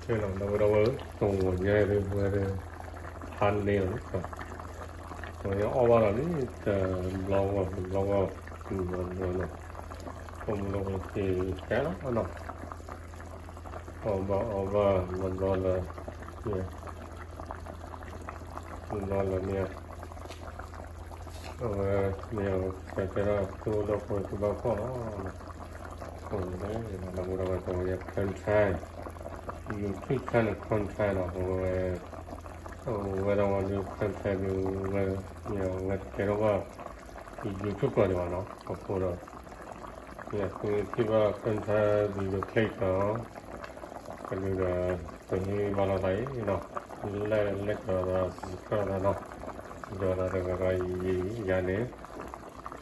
ဒီပုၢ်ဒီဝဲၢ် တဂီၤညါအံၤဒ်ဝဲဒၣ် ဟါန့ၢ်အီၤလံ, တဂီၤညါအီၣ်ဘၣ်ဒီးလံ, တဘျီဂီၢ် တဘျီဂီၢ်, တဘျီဂီၢ်, ပိာ်မုၣ်လၢက့ၤတဲလီၤနီၤ, အီၣ်ဘၣ်အီဘၣ် ဘျီဘျီလၢ ဘျီလၢမ့ၢ် အဝဲမ့ၢ်အကတဲဒၣ် သူလၢပှဲၤသူဘၣ်ဖီၣ်လီၤ, အဃိန့ၣ် ဒီပုၢ်ဒီဝဲၢ် တဂီၤညါ ခွဲဆဲ YouTube channel ခွဲဆဲနီၤ, အဝဲ အဝဲဒၣ်ဝဲဒၣ် ခွဲဆဲဒ်ဝဲ မ့ၢ်အဝဲတကဲထီၣ်ဘၣ် YouTube ကီၢ်ဒံးဘၣ်နီၤ, အဃိဒီး မ့ၢ်အသုထံၣ်ဘၣ် ခွဲဆဲ video clip နီၤ, ကဒုဒီး ပဟ့ၣ်ဘၣ်လိာ်သးအံၤနီၤ, လဲၤလဲၤကၢၤသး subscribe သးနီၤ, subscribe သးတဂၤဂၤအံၤယၤန့ၣ်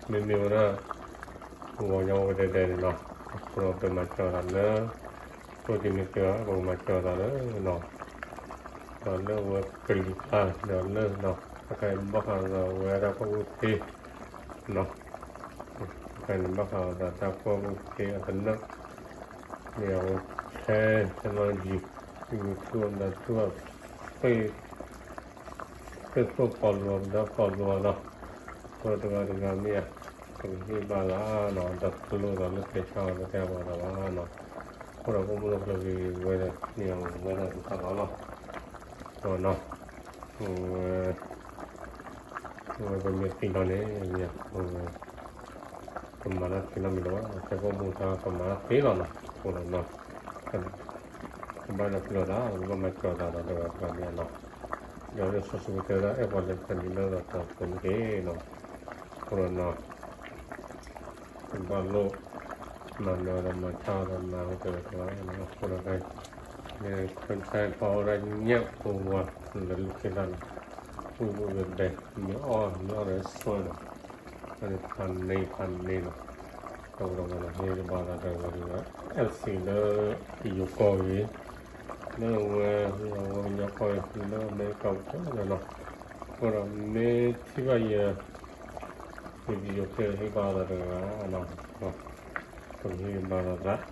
မ့မ့ၢ်ဝဲဒၣ် ပဂီၤညါဝဲဒဲဒဲန့ၣ်နီၤ, အဃိဒီးပမၤစၢၤသးလၢ ပကမ့ၢ်ကၢၤ ပကမၤစၢၤသးလၢနီၤ, ဒီးလၢအဝဲကလံၤကျါ ဒီးလၢနီၤ, အခါအံၤဘၣ်ဃးဒီးဝဲဒၣ်ကွၢ်အိၣ်သ့နီၤ, အခါအံၤန့ၣ်ဘၣ်ဃးဒီးတၢ်ကွၢ်အိၣ်သ့အသနၢၣ်, မ့ၢ်အဝဲ technology, YouTube ဒီးသူအ Facebook follow ဒီး follow နီၤ, အဃိဒီးတဂၤတဂၤမ့ၢ်ဧါ, ပကဟ့ၣ်ဘၣ်သးနီၤ, ဒီးတလိၣ်ဒီးလၢတဲဆါအီၤ တတဲဘၣ်သးဘၣ်နီၤ, အဃိဒီးပိာ်မုၣ်လၢပျၢၤက့ၤဝဲဒီး မ့ၢ်အဝဲဒၣ်တခါလီၤနီၤ, အဃိနီၤ, အဝဲ အဝဲပမ့ၢ်သံလီၤန့ၣ် မ့ၢ်အဝဲ ပမၤတၢ်သ့နီတမံၤလၢၤဘၣ်, တဲပိာ်မုၣ်တၢ် ပမၤတၢ်သ့လီၤနီၤ, အဃိဒီးနီၤ, ကဘၣ်ဒီးပျၢၤသး ပကဘၣ်မၤစၢၤသးဒီးတဂၤတဂၤမ့ၢ်ဧါနီၤ, ဒီးလၢစီၤစူၤကတဲဒၣ် အဲၣ်ပှၤလၢတၢ်နံၤလၢလီၤတၢ်ပူၤန့ၣ်တက့ၢ်နီၤ, အဃိဒီးနီၤ ကဘၣ်လိၣ် မၤနၢၤဒီးမၤဆါဒီးမၤဝဲတဂၤတဂၤနီၤ, အဃိဒီး လၢ ခွဲဆဲ ဖီဝဲဒၣ်ညၣ်ဖိဝါ လၢလူၤခ့သၣ်နီၤ, အိၣ်ဘဲဘဲ မ့ၢ်အီၣ် မ့ၢ်အီၣ်ဒီးစွဲနီၤ, ဖးန့ၢ်ဖးန့ၢ်နီၤ, ဒီးဝဲဒၣ်ဟ့ၣ်ဘၣ်သးတဂၤတဂၤ FC လၢယိၤကီၢ်ဂ့ၤ, လၢဝဲ ဝဲကညီကီၢ်ဂ့ၤ လၢအမဲရကၤပူၤန့ၣ်နီၤ, အဃိဒီးမ့ၢ်ထံၣ်ဘၣ်ယၤ ယ video clip ဟ့ၣ်ဘၣ်သးတဂၤနီၤ, ပကဟ့ၣ်ဘၣ်သးသး,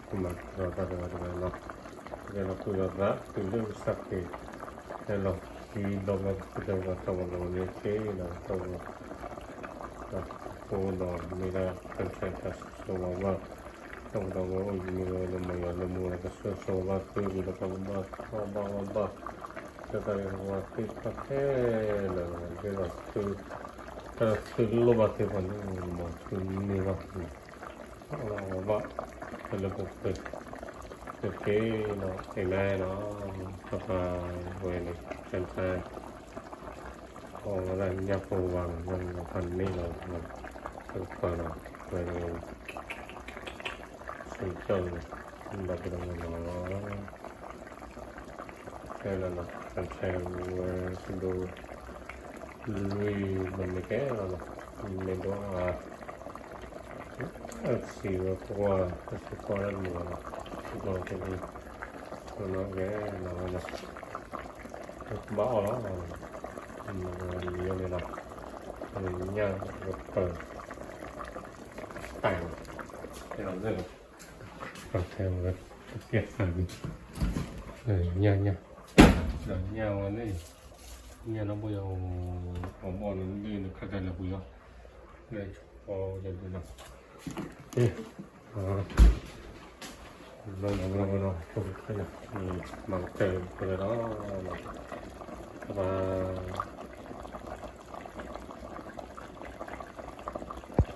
ပမၤစၢၤသးတဂၤတဂၤနီၤ, ပကဲလီၤဃုာ်ဒီးသး တုၤလၢကစၢ်ခရံာ် ဟဲလီၤဃံလီၤဘျီ ပကတဲပှၤတၢ်ဝဲလီၤန့ၣ်တက့ၢ်နီၤ, တၢ်ဝဲ အဃိဒီးမ့ၢ်ဒၣ် ခွဲဆဲ တၢ်ဆိၣ်ဂ့ၤဘၣ် ဒီပုၢ်ဒီဝဲၢ်အိၣ်မူဝဲလၢမုၢ်ယွၤလၢမူဝဲ ကဆိၣ်ဂ့ၤဘၣ်သု ဂ့ၤလၢပှၤကဘၣ်ထီၣ်ဘၣ်အီၣ်ဘၣ် လၢတၢ်ဂ့ၢ်ဝီသ့ၣ်တဖၣ်ခဲလၢာ် ဒ်သိးသု တၢ်သုလိၣ်ဘၣ်သ့ၣ်တဖၣ်န့ၣ် မ်သုန့ၢ်ဘၣ် အီၣ်ဘၣ် တၢ်လၢပှဲၤပှဲၤ တက့ၢ်နီၤ အၤမ့ၣ်နီၤ ပၢ်ပၢ်ဝဲန့ၣ် ကၠၢ်ကၠၢ် အီၣ်ဝဲဒၣ်ညၣ်ဖိဝါနီၤ ညၣ်ဖိဝါဖးန့ၢ်လီၤ ပၢ်နီၤ ဝဲ ဆူၣ်ကၠီၣ်န့ၣ် ဘၣ်ကဒီးဝဲနီၤ ခဲလၢာ်နီၤ ကၠၢ်ကၠၢ်ဝဲကဒိ လွံၢ်မံးနံးကဲလီၤနီၤ မ့ၢ်ဒိၣ်အါ အစံးဝဲကွၢ် အစံးကွၢ်လၢမုာ်လီၤနီၤ စံးကွၢ်ဝဲကဲလံ နီၤကဲနီၤဝဲနီၤ ဘၣ်အီၣ်လီၤ မ့ၢ်လီၤ ညၣ်ကပၢၤ တၢ်နီၤ တဲလီၤ ပျဲသးန့ၣ် ညၣ်ညၣ် ဒီးညၣ်ဝဲန့ၣ် ညၣ်နီၢ်ဘိယၤ အီၣ်ဘီၣ်န့ၣ် လၢနခါတၢ်လၢပူၤယီၤ လၢဆိပီယၤဒ်နီၤ လၢနီၤ လၢနီၤ မၤကတၢၢ်ကလၢလီၤ ဘၣ်